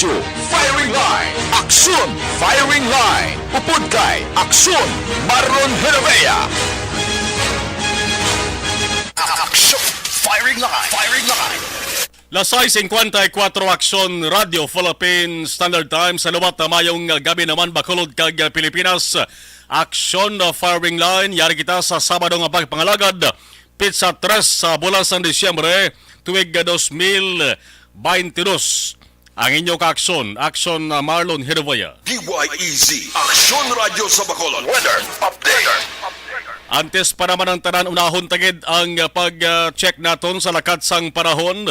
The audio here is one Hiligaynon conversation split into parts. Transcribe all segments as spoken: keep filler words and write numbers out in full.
Firing Line. Aksyon Firing Line. Upod kay Aksyon Marlon Hervea. Aksyon Firing Line. Firing Line. Las sais cincuenta y cuatro, Aksyon Radio Philippine Standard Time. Sa liwat na mayong gabi naman, Bacolod kag Pilipinas. Aksyon Firing Line, yari kita sa Sabado nga pagpangalagad, pitsa tres sa bulan sang Disyembre, tuig dos mil baynte dos. Ang inyo kaaksyon, Aksyon, uh, Marlon Hiruboya. D Y E Z, Aksyon Radyo sa Bacolod. Weather update. Antes pa naman ang tanan, unahon ta gid ang, uh, pag-check naton sa lakat sang panahon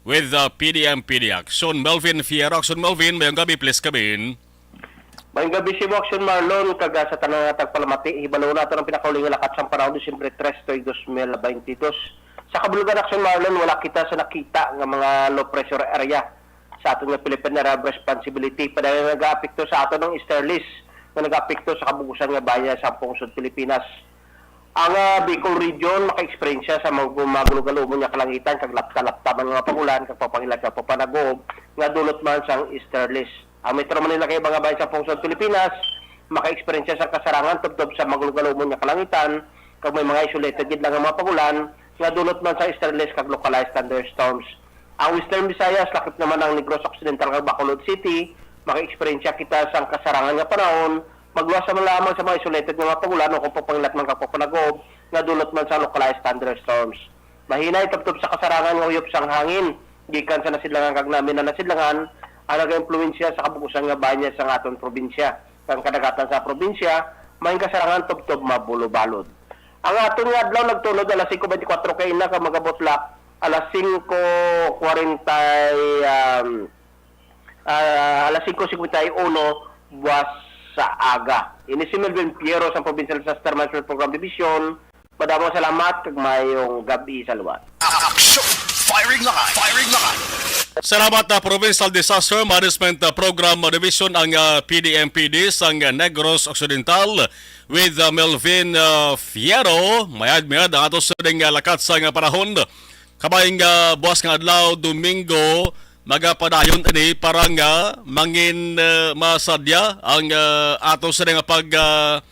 with, uh, P D M P D Aksyon. Melvin Fierro, Aksyon Melvin, mayong gabi, please come in. Maayong gabi sa imo, Aksyon Marlon, kag, ah, sa tanan nga tagpalamati. Hibalo nato ang pinakauli nga lakat sang panahon, Disyembre tres, tuig dos mil baynte dos. Sa kabulugan, Aksyon Marlon, wala kita sa nakita nga mga low pressure area sa aton nga Philippine Area of Responsibility. Padayon nga nagaapekto sa aton ang easterlies nga nagaapekto sa kabug-osan nga bahina sa pungsod Pilipinas. Ang, ah, Bicol Region maka-eksperyensya sa mag-, magulog-alumon nga kalangitan kag lapta-lapta man nga pag-ulan kag papangilat nga papanag-uob nga dulot man sang easterlies. Ang Metro Manila kag iba nga bahin sa pungsod Pilipinas maka-eksperyensya sang kasarangan tubtob sa magulog-alumon nga kalangitan kag may mga isolated gid lang nga mga pag-ulan nga dulot man sa easterlies kag localized thunderstorms. Ang Western Visayas, lakip naman ang Negros Occidental kag Bacolod City, maka-eksperyensya kita sang kasarangan nga panahon, magluwas man lamang sa mga isolated nga mga pag-ulan o kung papangilat man kag papanag-uob nga dulot man sa localized thunderstorms. Mahinay tubtob sa kasarangan nga uyop sang hangin gikan sa nasidlangan kag namin na nasidlangan ang nagaimpluwensya sa kabug-osan nga bahina sang aton probinsya. Ang kadagatan sa probinsya, may kasarangan tubtob mabulobalod. Ang aton nga adlaw nagtunod alas singko beintikwatro kaina kag magabutlak alas singko kwarenta, um, ah, alas singko singkwenta y uno buwas sa aga. Ini si Melvin Piero sa Provincial Disaster Management Program Division. Madamo salamat kag mayong gab-i sa luwas. Action! Firing line! Firing line! Salamat na Provincial Disaster Management, uh, Program Division ang, uh, P D M P D sang, uh, Negros Occidental with, uh, Melvin, uh, Fierro. Mayad-mayad ang ato sa ding, uh, lakat sa nga panahon. Kabayong, ah, buwas nga adlaw, Domingo, magapadayon ini para nga mangin, ah, masadya ang, ah, ato sini nga pag, ah,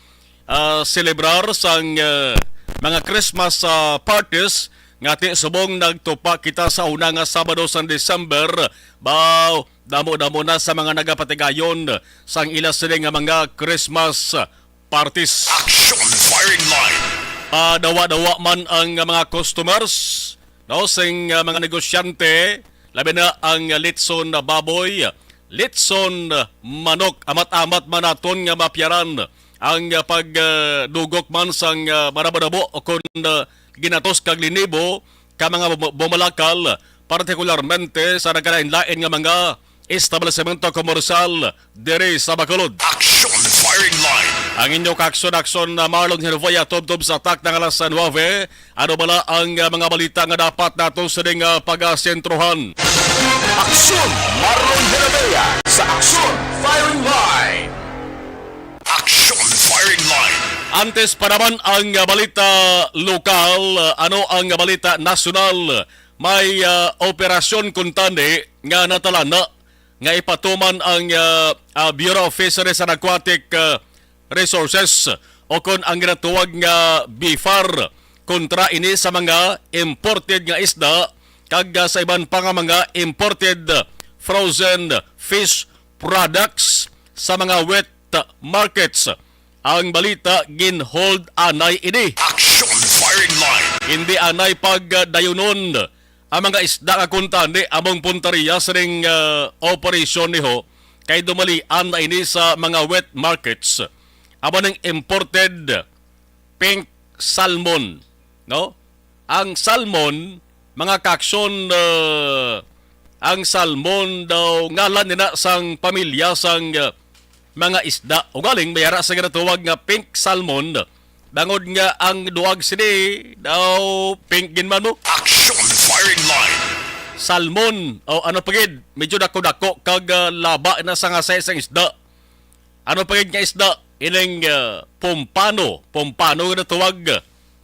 ah, selebrar sang, ah, mga Christmas, ah, parties nga ti subong nagtupa kita sa una nga Sabado sang December. Baw, damo-damo na sa mga nagapatigayon sang ila sini nga mga Christmas parties. Action Firing Line. Ah, dawa-dawa man ang mga customers, no, sing, ah, mga negosyante, labi na ang litson na baboy, litson manok, amat-amat man naton nga mapiyaran ang, ah, pag, ah, dugok man sang, ah, marabo-dabo o kon, ah, ginatos kag linibo ka mga bum-, bumalakal, partikularmente sa nagkalain-lain nga mga establisemento komersyal diri sa Bacolod. Action Firing Line. Ang inyo kaaksyon-aksyon na Marlon Hervoya tubtob sa takna nga alas nuebe. Ano bala ang, ah, mga balita nga dapat nato sining, ah, pagasentrohan? Aksyon Marlon Hervoya sa Aksyon Firing Line. Action Firing Line. Antes pa naman ang, ah, balita lokal, ah, ano ang balita nasyonal? May, ah, operasyon kuntani nga natalana nga ipatuman ang, ah, ah, Bureau of Fisheries and Aquatic, ah, Resources o kon ang ginatuwag nga BFAR kontra ini sa mga imported nga isda kag, ah, sa iban pa nga mga imported frozen fish products sa mga wet markets. Ang balita, gin-hold anay ini. Action Firing Line. Hindi anay pagdayunon ang mga isda nga kuntani among puntaria sining, ah, operasyon niho, kay dumalian na ini sa mga wet markets. Amo ning imported pink salmon, no? Ang salmon, mga kaaksyon, ah, ang salmon daw ngalan nina sang pamilya sang, ah, mga isda. Ugaling may ara sa ginatawag nga pink salmon, bangod nga ang duag sini daw pink gid man mo. Action Firing Line. Salmon, o ano pa gid, medyo dako-dako kag, ah, laba na sa nga size sang isda. Ano pa gid nga isda? Ining, ah, pompano. Pompano nga tawag.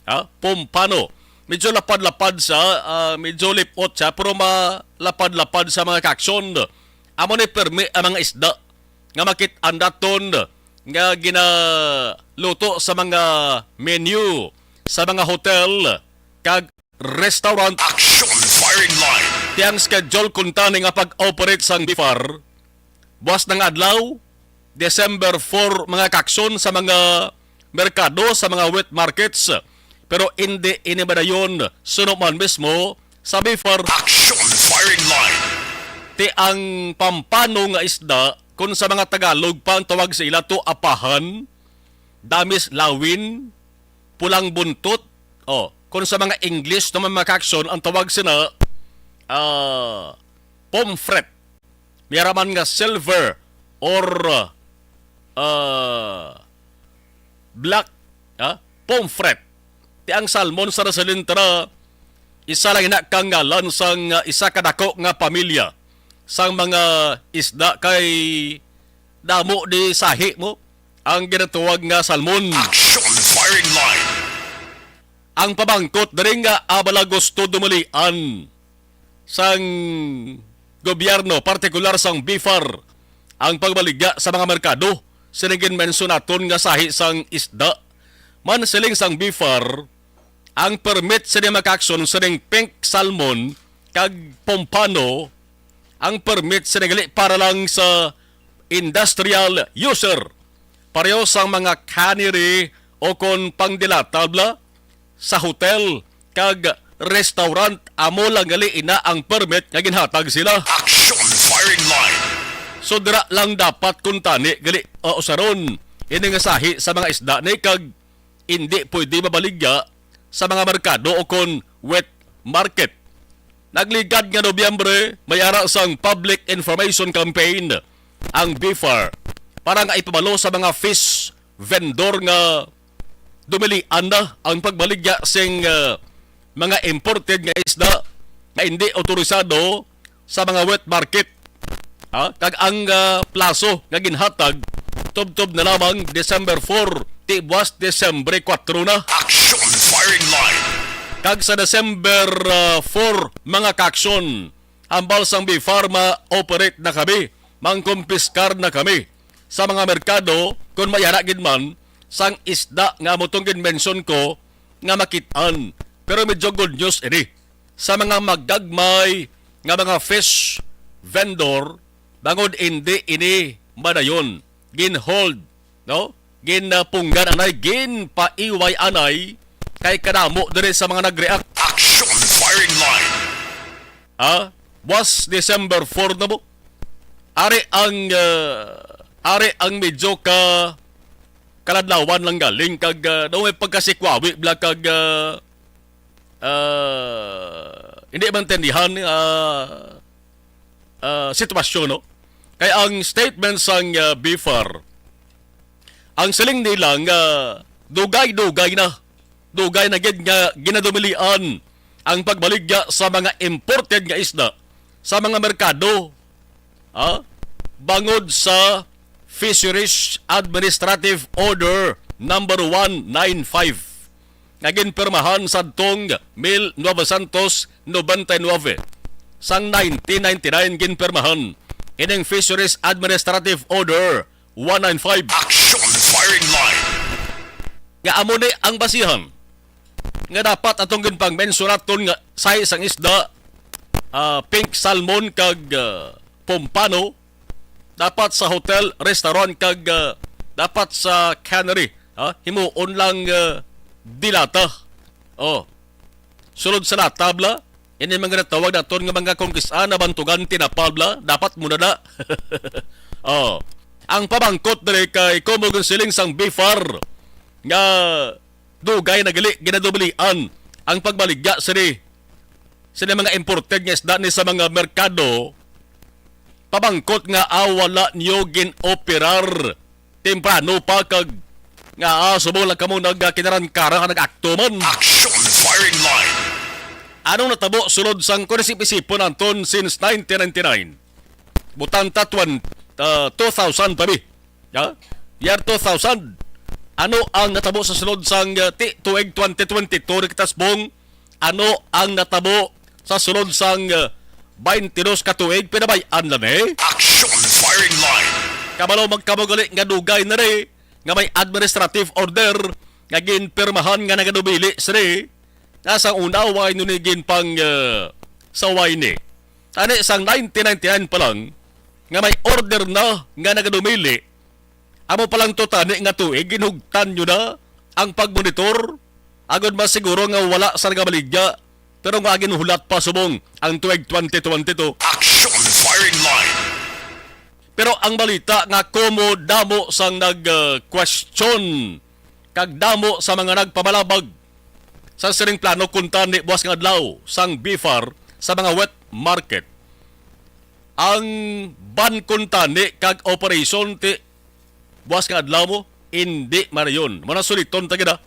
Ha? Pompano. Medyo lapad-lapad sa, ah, medyo lipot siya, pero malapad-lapad sa mga kaaksyon. Amo ni permi ang mga isda nga makit-an naton nga ginaluto sa mga menu sa mga hotel kag restaurant. Action Firing Line. Ti ang schedule kuntani nga pag-operate sang BFAR, buas na nga adlaw, December four, mga kakson, sa mga merkado, sa mga wet markets. Pero indi ini madayon suno man mismo sa BFAR. Action Firing Line. Ti ang pampano nga isda, kung sa mga Tagalog pa ang tawag sa ila to, apahan, damis lawin, pulang buntot. O, kung sa mga English naman, mga kakson, ang tawag sina, ah, pomfret. May ara man nga silver or, ah, black, ha? Pomfret. Ti ang salmon sa Resalintera, isa lang ina ka ngalan sang, ah, isa ka dako nga pamilya sang mga isda kay damo di sahi mo ang ginatawag nga salmon. Action Firing Line. Ang pamangkot diri nga abala gusto dumalian sang gobyerno, partikular sang BFAR, ang pagbaligya sa mga merkado sining ginmensyon naton nga sahi sang isda. Man siling sang BFAR, ang permit sini makakson sining pink salmon kag pompano, ang permit sini gali para lang sa industrial user. Pareho sang mga cannery o kon pangdilata bala sa hotel kag restaurant, amo lang gali ina ang permit nga ginhatag sila. Action Firing Line. So dira lang dapat kuntani gali, uh, usaron ini nga sahi sa mga isda ni kag indi pwede mabaligya sa mga merkado o kon wet market. Nagligad nga Nobyembre, may ara sang public information campaign ang BFAR para nga ipabalo sa mga fish vendor nga dumilian na ang pagbaligya sing, ah, mga imported nga isda nga hindi autorisado sa mga wet market. Ha? Kag ang, ah, plaso nga ginhatag tubtob na lamang December four, ti buas December kuwatro na. Action Firing Line. Kag sa December, ah, four, mga kakson, hambal sang BFAR, ma-operate na kami, mangkumpiskar na kami sa mga merkado, kung may ara gid man, sang isda nga amo tong ginmention ko nga makit-an. Pero medyo good news ini sa mga magagmay nga mga fish vendor, bangod indi ini madayon gin-hold, no? Ginapunggan anay, ginpaiway anay, kay kadamo diri sa mga nag-react. Action Firing Line. Ha? Buwas December four na mo. Ari ang, ah, ari ang medyo ka kaladlawan lang galing kag, ah, daw may pagkasikwawi bla kag, ah, ah, hindi maintindihan, ah, ah, sitwasyon, no? Kay ang statement sang, ah, BFAR, ang siling nila nga dugay-dugay na, dugay na gid nga ginadumilian ang pagbaligya sa mga imported nga isda sa mga merkado, ha? Bangod sa Fisheries Administrative Order number one nine five nga ginpirmahan sadtong mil novecientos nobenta y nuebe. Sang nineteen ninety-nine ginpirmahan ining Fisheries Administrative Order one nine five. Action Firing Line. Nga amo ni ang basihan nga dapat atong ginpangmensyonaton nga size sang isda, ah, pink salmon kag, ah, pompano, dapat sa hotel, restaurant kag, ah, dapat sa cannery, ha? Himuon lang, ah, dilata. Oh. Sulod sa lata bla, ini mga natawag naton nga mga kungkis-an, nabantugan, tinapal bla, dapat muna na. Oh. Ang pamangkot diri kay kumo ginsiling sang BFAR nga dugay na gali ginadublian ang pagbaligya sini, sini mga imported nga isda ni sa mga merkado, pamangkot nga, ah, wala niyo gin-operar temprano pa kag nga, ah, subong lang kamo nagkinaran-karan nga nag-akto man. Action Firing Line. Anong natabo sulod sang, kung isip-isipon anton, since nineteen ninety-nine? Butang ta twen-, ah, two thousand pa bi. Ha? Year two thousand. Ano ang natabo sa sulod sang, ah, ti-, tuig twenty twenty-two, Rick Tasbong? Ano ang natabo sa sulod sang, ah, twenty-two ka tuig? Pinabay-an lang, eh. Action Kabalo man kamo gali nga dugay na ri nga may administrative order nga ginpirmahan nga nagadumili sini. Nga sa una, way ni ginpang, ah, saway ni. Tani sang nineteen ninety-nine pa lang, nga may order na nga nagadumili, amo pa lang to tani nga tuig, ginhugtan nyo na ang pagmonitor, agod masiguro nga wala sa nagamaligya, pero nga ginhulat pa subong ang tuig twenty twenty-two. Action Firing Line. Pero ang balita nga komo damo sang nag, ah, question kag damo sa mga nagpamalabag sa sining plano kuntani buwas nga adlaw sang BFAR sa mga wet market. Ang ban kuntani kag operation ti buwas nga adlaw mo, indi marayon. Muna suliton ta gid, ha?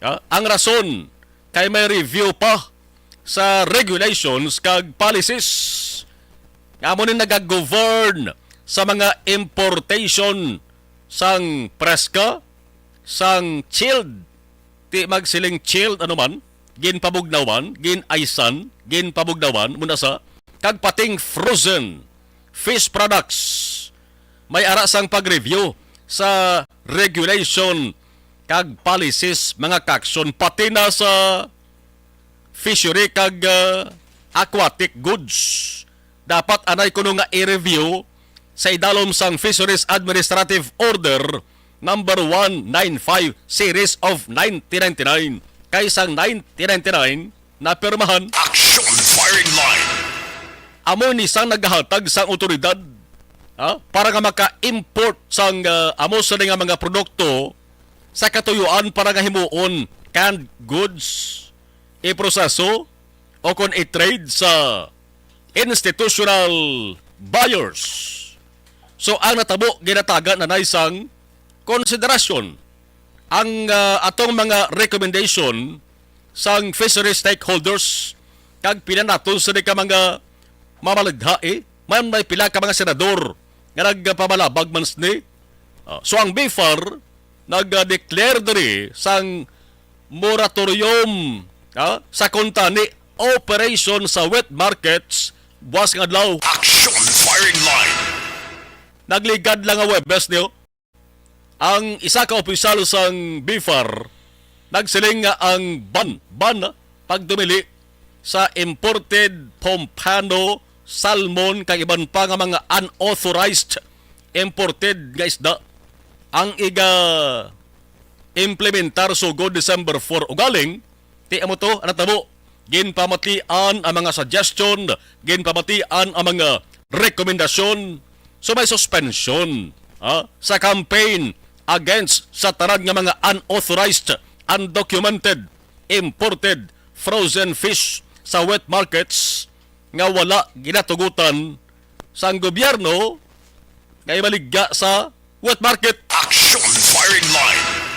Ha? Ang rason kay may review pa sa regulations kag policies nga amo ni nagagovern sa mga importation sang preska, sang chilled, ti magsiling chilled ano man, ginpabugnawan, gin-ice-an, ginpabugnawan, muna sa, kag pating frozen fish products. May ara sang pag-review sa regulation kag policies, mga kaakson, pati na sa fishery kag, ah, aquatic goods. Dapat anay kuno nga i-review sa idalom sang Fisheries Administrative Order number one nine five series of nineteen ninety-nine, kay sang nineteen ninety-nine napirmahan. Action Firing Line. Amo ni sang nagahatag sang awtoridad, ha, para nga maka-import sang, ah, amo sini nga mga produkto sa katuyuan para nga himuon canned goods, iproseso o kon i-trade sa institutional buyers. So, ang natabo ginatagan na nay sang konsiderasyon ang, ah, atong mga recommendation sang fishery stakeholders kag pila naton sini ka mga mamaligha, eh. Man may pila ka mga senador nga nagpamalabag man sini. Ah, so, ang BFAR nag-declare diri sang moratorium, ah, sa kuntani operation sa wet markets buwas nga adlaw. Action Firing Line. Nagligad lang nga Huwebes niyo. Ang isa ka opisyal sang BFAR nagsiling nga ang ban, ban, ah, pagdumili sa imported pompano, salmon, kag iban pa nga mga unauthorized imported nga isda ang iga-implementar sugod December four. Ugaling, ti amo to ang natabo. Ginpamatian ang mga suggestion, ginpamatian ang mga rekomendasyon. So may suspension, ha, sa campaign against sa tanan nga mga unauthorized, undocumented, imported frozen fish sa wet markets nga wala ginatugutan sang gobyerno nga ibaligya sa wet market. Action Firing Line.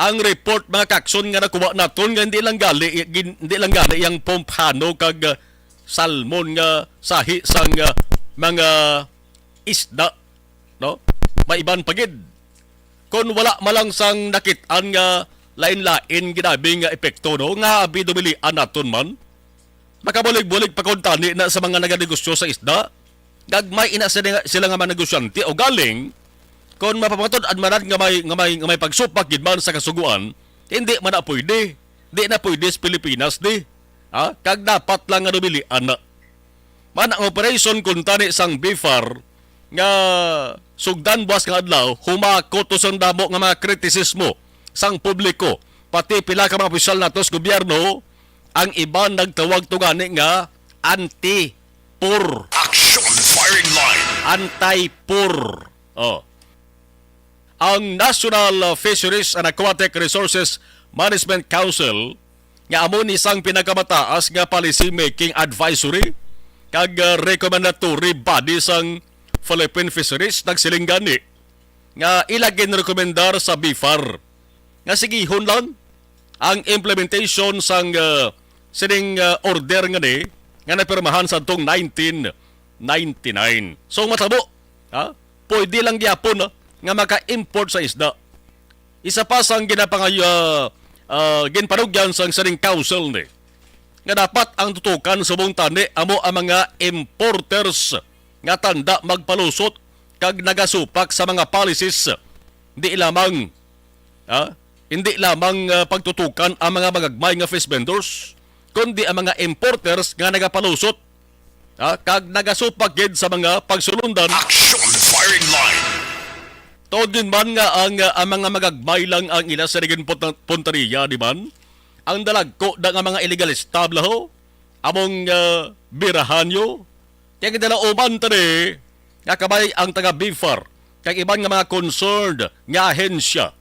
Ang report, mga kakson, nga nakuha naton nga hindi lang gali, gin-, hindi lang gali ang pompano kag, ah, salmon nga sahi sang, ah, mga isda, no? May iban pa gid. Kon wala man lang sang nakit-an nga lain-lain ginabi nga epekto, no, nga abi dumilian naton man, makabulig-bulig pa kuntani na sa mga naganegosyo sa isda. Gagmay ina sila, sila nga mga negosyante. Ugaling, kon mapamatud-an man nga may, nga may, nga may pagsupak gid man sa kasugoan, hindi man na pwede. Di na pwede sa Pilipinas di. Ha? Kag dapat lang nga dumilian na. Man ang operation kuntani sang BFAR nga sugdan buwas nga adlaw, humakot to sang damo nga mga kritisismo sang publiko, pati pila ka mga opisyal nato sa gobyerno, ang iban nagtawag to gani nga anti-poor. Action Firing Line. Anti-poor. Oh. Ang National Fisheries and Aquatic Resources Management Council, nga amo ni sang pinakamataas nga policy making advisory kag, uh, recommendatory body sang Philippine Fisheries, nagsiling gani nga ila ginrekomendar sa BFAR nga sigihon lang ang implementation sang, uh, sining, uh, order nga ni nga napirmahan sa tong nineteen ninety-nine. So, matabo, ha? Pwede lang gyapon, ha, nga maka-import sa isda. Isa pa sang ginapangay-, ah, ah, ginpanugyan sang sining council ni nga dapat ang tutukan subong tani amo ang mga importers nga tanda magpalusot kag nagasupak sa mga policies, di lamang, ah, hindi lamang, ah, pagtutukan ang mga magagmay nga fish vendors, kundi ang mga importers nga nagapalusot, ah, kag nagasupak gid sa mga pagsulundan. Action firing line. Tuod gid man nga ang, ah, ang mga magagmay lang ang ila sa punta-, punteriya, di man? Ang dalagko na nga mga illegal establishment, among, ah, birahan yo. Kaya gid na uban tani nga kabay ang taga BFAR kag iban nga mga concerned nga ahensya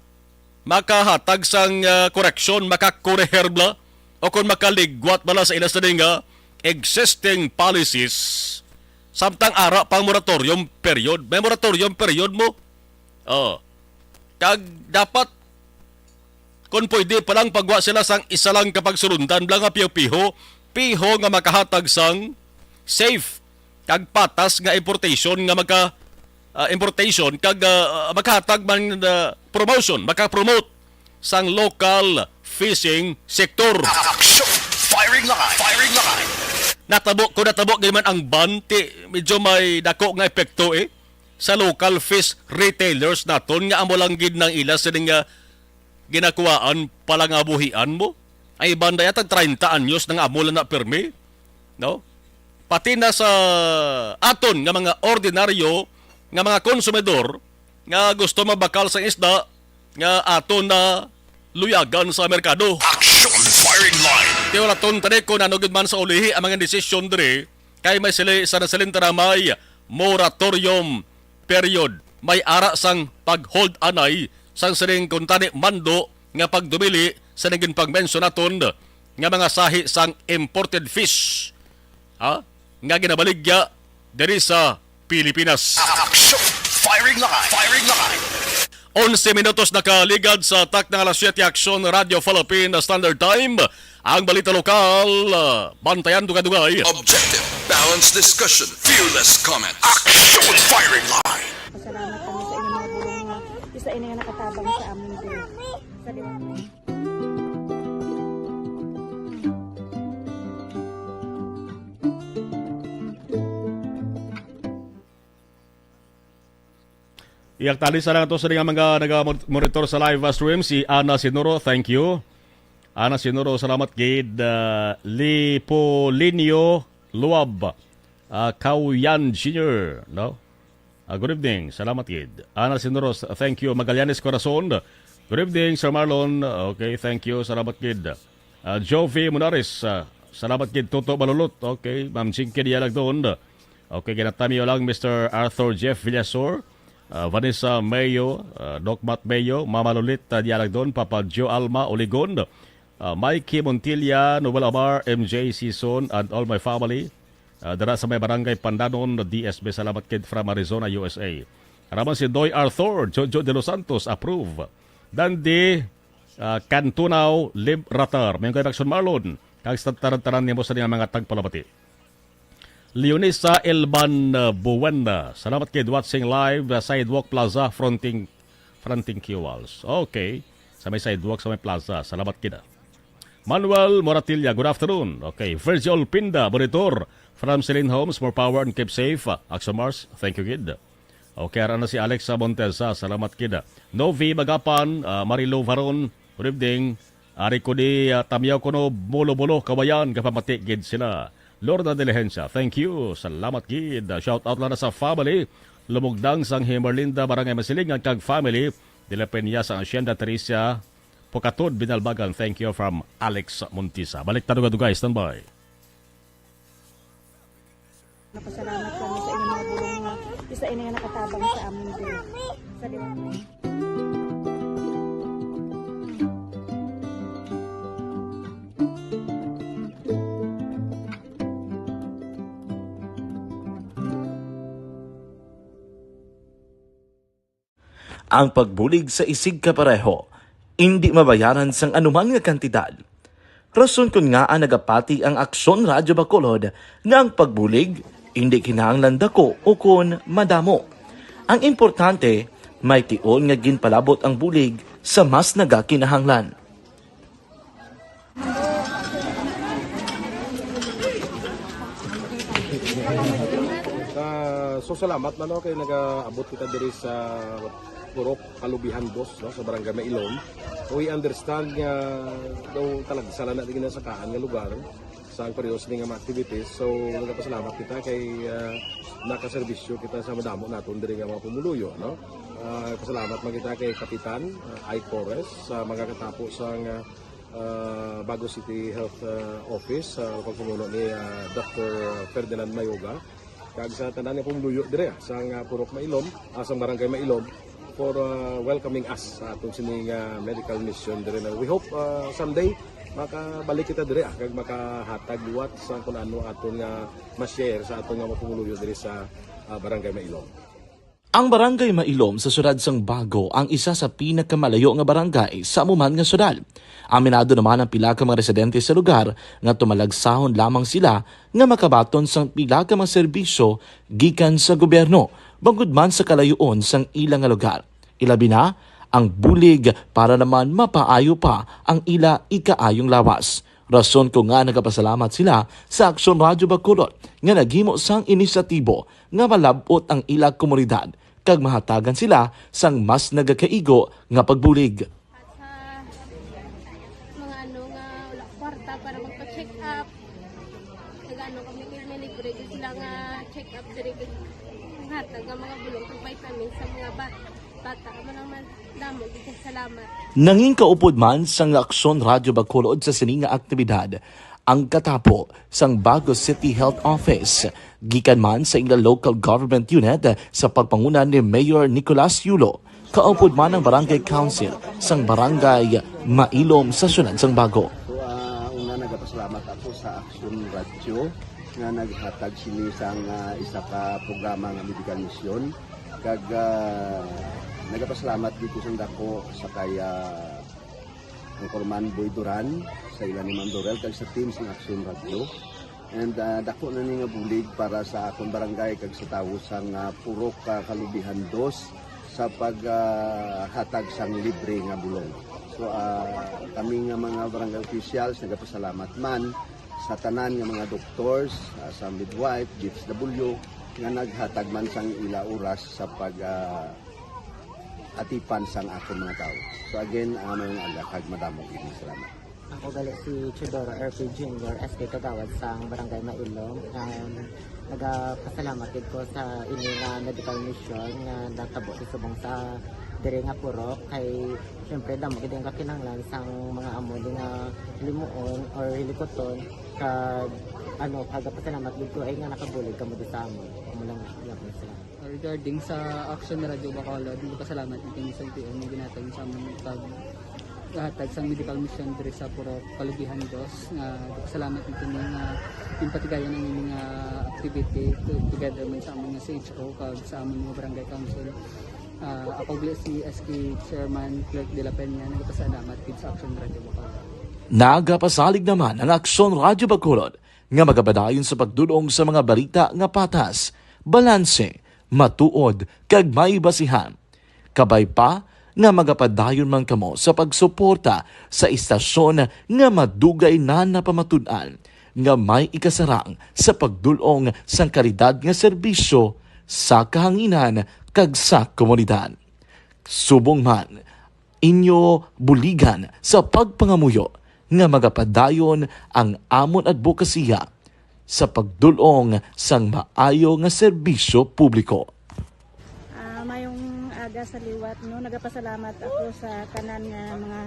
makahatag sang, ah, koreksyon, makakorehir bala, o kon makaligwat bala sa ila sini nga existing policies samtang ara pang moratorium period. May moratorium period mo. Oh. Kag dapat kon pwede pa lang pagwa sila sang isa lang ka pagsulundan bala nga piho-piho, piho nga makahatag sang safe kag patas nga importation nga maka, ah, importation kag, ah, makahatag man, ah, promotion, maka-promote sang local fishing sector. Action! Firing line! Firing line! Natabo, kung natabo gid man ang ban, ti, medyo may dako nga epekto, eh, sa local fish retailers naton nga amo lang gid nang ila sining, ah, ginakuhaan palangabuhian mo. Ang iban na yata treinta anyos nang amo lang na pirmi, no? Pati na sa aton nga mga ordinaryo nga mga konsumidor nga gusto mabakal sa isda nga aton na luyagan sa merkado. Action firing line. Kay wala ton tani kung ano gid man sa ulihi ang mga desisyon diri, kay may sili sa nasalin ta na may moratorium period. May ara sang pag-hold anay sang sining kuntani mando nga pagdumili sa naging pagmensyon naton nga mga sahi sang imported fish, ha, nga ginabaligya diri sa Pilipinas. Action! Firing line! Firing line! Onse minutos nakaligad sa takna nga alas siyete, Action Radio Philippine Standard Time. Ang balita lokal, ah, bantayan dugay-dugay. Objective, balanced discussion, fearless comment. Action! Firing line! Pasalamat kami sa inyong mga bulong nga isa ini nga nakatabang sa amin din. Sa Iyaktali sa lang to sa mga naga-monitor sa live, uh, stream, si Ana Sinuro, thank you. Ana Sinuro, salamat gid. Uh, Lipolinio Luab, uh, Kauyan Junior, no? Uh, good evening, salamat gid. Ana Sinuro, thank you. Magallanes Corazon, good evening, Sir Marlon. Okay, thank you, salamat gid. Ah, Jovi Munares, ah, salamat gid, Toto Balulot. Okay, Ma'am Jinky Dialagdon. Okay, ginatami lang, Mister Arthur Jeff Villasor, ah, Vanessa Mayo, ah, Doc Matt Mayo, Mama Lolita Dialagdon, Papa Joe Alma Oligon, ah, Mikey Montilla, Noel Amar, M J Sison, and all my family. Ah, dara sa may barangay Pandanon, D S B, salamat kid from Arizona, U S A. Raman si Doy Arthur, Jojo de los Santos, approve. Dandi, ah, Kantunaw, Lib Ratar. May kay Action Marlon. Kag sa tanan-tanan nimo sa mga tagpalabati. Leonisa Elban, ah, Buena. Salamat kay watching live, ah, Sidewalk Plaza, fronting, fronting Q Walls. Okay. Sa may sidewalk, sa may plaza. Salamat kita. Manuel Moratilla, good afternoon. Okay. Virgil Pinda, Monitor, from Celine Homes, more power and keep safe. Ah, Action Mars, thank you, kid. Okay, ara na si Alex sa Montesa. Salamat, kid. Novi Magapan, ah, Marilo Varon, good evening. Ari ko di, ah, tamyaw ko no, bulo-bulo, kawayan, kapamati gid sila. Lorna Diligencia, thank you. Salamat gid. Shout out lang na sa family. Lumugdang sang Himerlinda, Barangay Masilingan, kag family. Dila Peña sa Hacienda Teresa, Pocatod, Binalbagan. Thank you from Alex Montisa. Balik ta dugay-dugay. Standby. Napasalamat kami sa inyong mga bulong nga isa ini nga nakatabang sa amin din. Sa Ang pagbulig sa isigkapareho indi mabayaran sang anuman nga kantidad. Rason kon ngaa nagapati ang Aksyon Radyo Bacolod nga ang pagbulig indi kinahanglan dako ukon madamo. Ang importante, may tion nga ginpalabot ang bulig sa mas nagakinahanglan. Sa So, salamat man, no, kay nagaabot kita diri sa Purok Kalubihan Dos, no, sa Barangay Mailom. We understand nga daw talagsa lang na di ginasakaan nga lugar sa ang periods ni nga mga activities. So, nagapasalamat kita kay, ah, nakaserbisyo kita sa madamo naton diri nga mga pumuluyo, no? Ah, pasalamat man kita kay Kapitan, ah, Ike Torres, sa mga katapo sa nga, ah, Bago City Health, ah, Office, sa pagpamuno ni, ah, Doctor Ferdinand Mayoga, kag sa tanan nga pumuluyo diri, ah, sa nga Purok Mailom, ah, sa Barangay Mailom, for, ah, welcoming us sa aton sining, ah, medical mission diri na. We hope, ah, someday makabalik kita diri, ah, kag makahatag liwat sa kung ano aton nga ma-share sa aton nga mga pumuluyo diri sa, ah, Barangay Mailom. Ang Barangay Mailom sa siyudad sang Bago ang isa sa pinakamalayo nga barangay sa amo man nga siyudad. Aminado naman ang pila ka mga residente sa lugar nga tumalagsahon lamang sila nga makabaton sang pila ka mga serbisyo gikan sa gobyerno, bangod man sa kalayoon sang ila nga lugar. Ilabi na ang bulig para naman mapaayo pa ang ila ikaayong lawas. Rason ko nga nagapasalamat sila sa Aksyon Radyo Bacolod nga naghimo sang inisyatibo nga malab-ot ang ila komunidad kag mahatagan sila sang mas nagakaigo nga pagbulig. At sa mga ano nga wala kwarta para magpa-check up, nag-ano kami kay may libre gyud sila nga check up diri kay ang hatag nga mga bulong kag vitamins sa mga ba-, bata. Amo lang man, damo gyud kay salamat. Nangin kaupod man sang Aksyon Radyo Bacolod sa sini nga aktibidad ang katapo sang Bago City Health Office, gikan man sa ila local government unit sa pagpanguna ni Mayor Nicolas Yulo, kaupod man ang Barangay Council sang Barangay Mailom sa siyudad sang Bago. So, ah, una, nagapasalamat ako sa Aksyon Radyo nga naghatag sini sang, ah, isa ka programa nga medical mission. Kag, ah, nagapasalamat gid ko sang dako sa kay, ah, Anchorman Boy Duran, sa ila ni Ma'am Dorel, kag sa team sang Aksyon Radyo. And, ah, dako na ni nga bulig para sa akon barangay kag sa tawo sang, ah, Purok, ah, Kalubihan Dos sa pag, ah, hatag sang libre nga bulong. So, ah, kami nga mga barangay officials nagapasalamat man sa tanan nga mga doctors, ah, sa midwife, D S W, nga naghatag man sang ila oras sa pag, ah, atipan sang akon mga tawo. So again, ah, maayong aga kag madamo gid nga salamat. Ako gali si Teodoro R P Junior, S K Kagawad sang Barangay Mailom. Um, nagapasalamat gid ko sa ini nga medical mission nga natabo sa subong sa diri nga purok. Kay siyempre, damo gid ang kakinahanglan sang mga amo ni nga limuon or hilikuton. Kag ano, nagapasalamat gid ko ay nga nakabulig kamo di sa amon. Amo lang gyapon sila. Regarding sa Action Radyo Bacolod, nagpasalamat gid kami sa L T O nga ginhatag sa amon pag hatag sang medical mission diri sa Purok Kalubihan Dos. Nga nagpasalamat gid kami nga ginpatigayon ang ining, ah, activity to-, together man sa amon nga C H O kag sa amon nga barangay council. Ah, ako gali si S K Chairman Clerk de la Peña, nagpasalamat gid sa Action Radyo Bacolod. Nagapasalig naman ang Aksyon Radyo Bacolod nga magapadayon sa pagdul-ong sa mga balita nga patas, balanse, matuod, kag may basihan. Kabay pa nga magapadayon man kamo sa pagsuporta sa istasyon nga madugay na napamatud-an nga may ikasarang sa pagdul-ong sang kalidad nga serbisyo sa kahanginan kag sa komunidad. Subong man, inyo buligan sa pagpangamuyo nga magapadayon ang amon adbokasiya sa pagdul-ong sang maayo nga serbisyo publiko. Ah, mayong aga sa liwat, no? Nagapasalamat ako sa tanan nga mga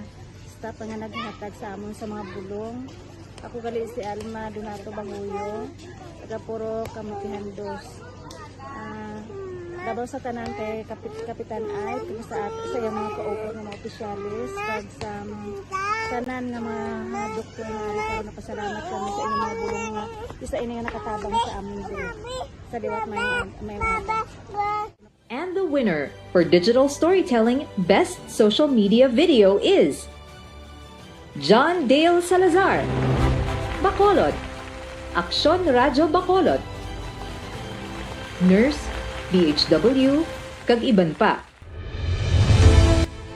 staff nga naghatag sa amon sa mga bulong. Ako gali si Alma Donato Bahuyo, taga Purok Kamutihan Dos. Ah, labaw sa tanan kay Kapit-, Kapitan Ay, kag sa at-, sa iyang mga kauban nga mga opisyalis, kag sa, um, tanan nga mga, mga doktor nga ari karon, napasalamat kami sa inyong mga bulong nga isa ini nga nakatabang sa amin diri. Sa liwat, may, may mga And the winner for digital storytelling best social media video is John Dale Salazar, Bacolod, Aksyon Radyo Bacolod, Nurse, D H W, kag iban pa.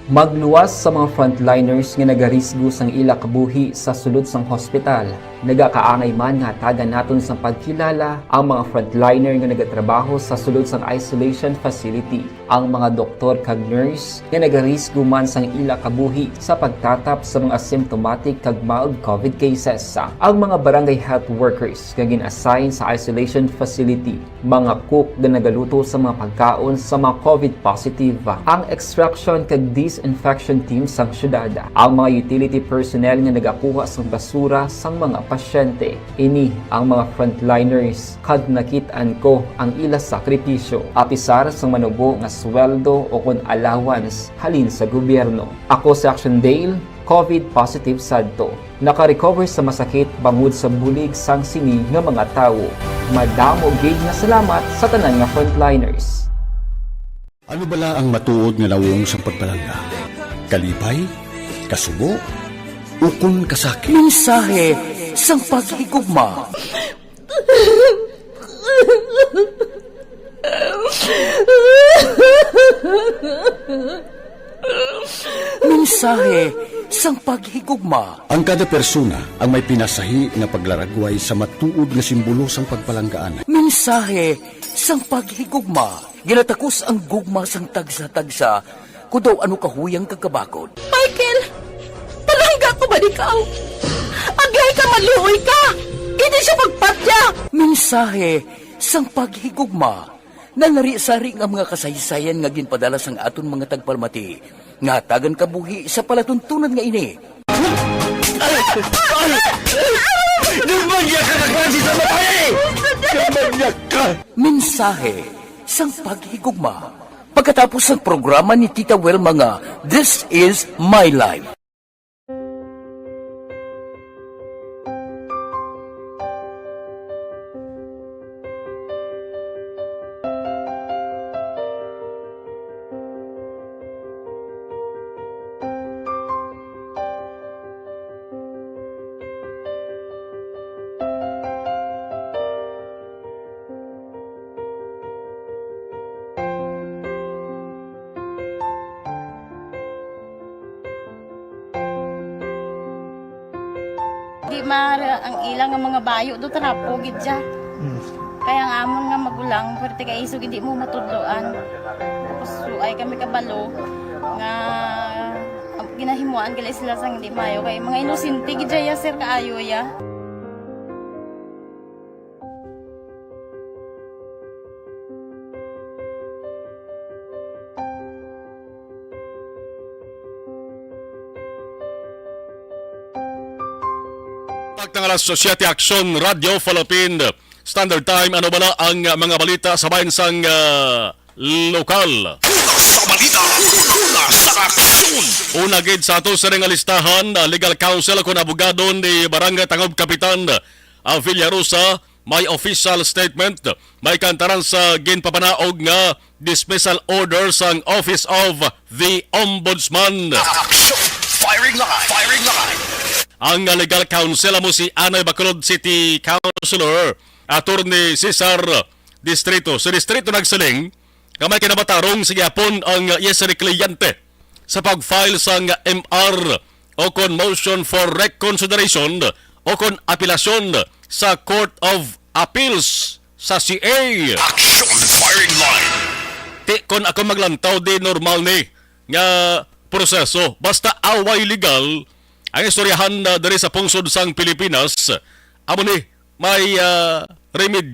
Magluwas sa mga frontliners nga nagarisgo sang ila kabuhi sa sulod sang hospital. Nagakaangay man nga hatagan naton sang pagkilala ang mga frontliner nga nagatrabaho sa sulod sang isolation facility, ang mga doktor kag nurse nga nagarisgo man sang ila kabuhi sa pagtatap sa mga symptomatic kag mild covid cases, ang mga barangay health workers nga gin-assign sa isolation facility, mga cook nga nagaluto sa mga pagkaon sa mga covid positive, ang extraction kag disinfection team sang syudad, ang mga utility personnel nga nagakuha sang basura sang mga pasyente. Ini ang mga frontliners, kag nakit-an ko ang ila sakripisyo, apisar sang manubo nga sweldo o kon allowance halin sa gobyerno. Ako si Action Dale, covid positive sadto. Naka-recover sa masakit bangod sa bulig sang sini nga mga tawo. Madamo gid nga salamat sa tanan nga frontliners. Ano bala ang matuod nga nawong sang pagpalangga? Kalipay? Kasubo? Ukon kasakit? Mensahe sang paghigugma. Mensahe sang paghigugma. Ang kada persona ang may pinasahi nga paglaragway sa matuod nga simbolo sang pagpalanggaan. Mensahe sang paghigugma. Ginatakos ang gugma sang tagsa-tagsa, kon daw ano kahuyang kag kabakod. Michael, palangga ko ba ikaw? Agay ka, maluoy ka! Hindi siya magpatya! Mensahe sang paghigugma. Nalari-sari nga mga kasaysayan nga ginpadala sang aton mga tagpalamati nga hatagan kabuhi sa palatuntunan nga ini. Ay! Ay! Ay! Gumagya ka na klase sa babae! Gumagya ka! Mensahe sang paghigugma. Pagkatapos sang programa ni Tita Wilma nga This Is My Life. Di maaari ang ila nga mga bayo do, trapo gid siya. Mm. Kaya ang amon nga magulang, pwerte kay isog hindi mo matudloan. Tapos suay kami kabalo nga ginahimuan gali sila sang hindi maayo. Kay mga inosente gid siya, sir, kaayo ya. Pagtangalas sa siyete, Aksyon Radio Philippine Standard Time. Ano bala ang, uh, mga balita sa bahin sang, uh, lokal? Una sa balita, una sa aksyon. Una gid sa ato sa nga listahan, uh, legal counsel kon abogado ni Barangay Tangob Kapitan, uh, Villarosa, may official statement, may kantaran sa ginpapanaog nga dismissal order sang Office of the Ombudsman. Action! Firing line! Firing line! Ang legal counsel amo si Anay Bacolod City Councilor, Attorney Cesar Distrito. Si Distrito nagsiling nga may kinamatarong sa gihapon ang yes ni kliyente sa pag-file sang M R o kon motion for reconsideration o kon apelasyon sa Court of Appeals sa C A. Action firing line. Ti kon ako maglantaw, di normal ni nga proseso. Basta away legal ang istoryahan na diri sa pungsod sang Pilipinas, amo ni may, ah, remedyo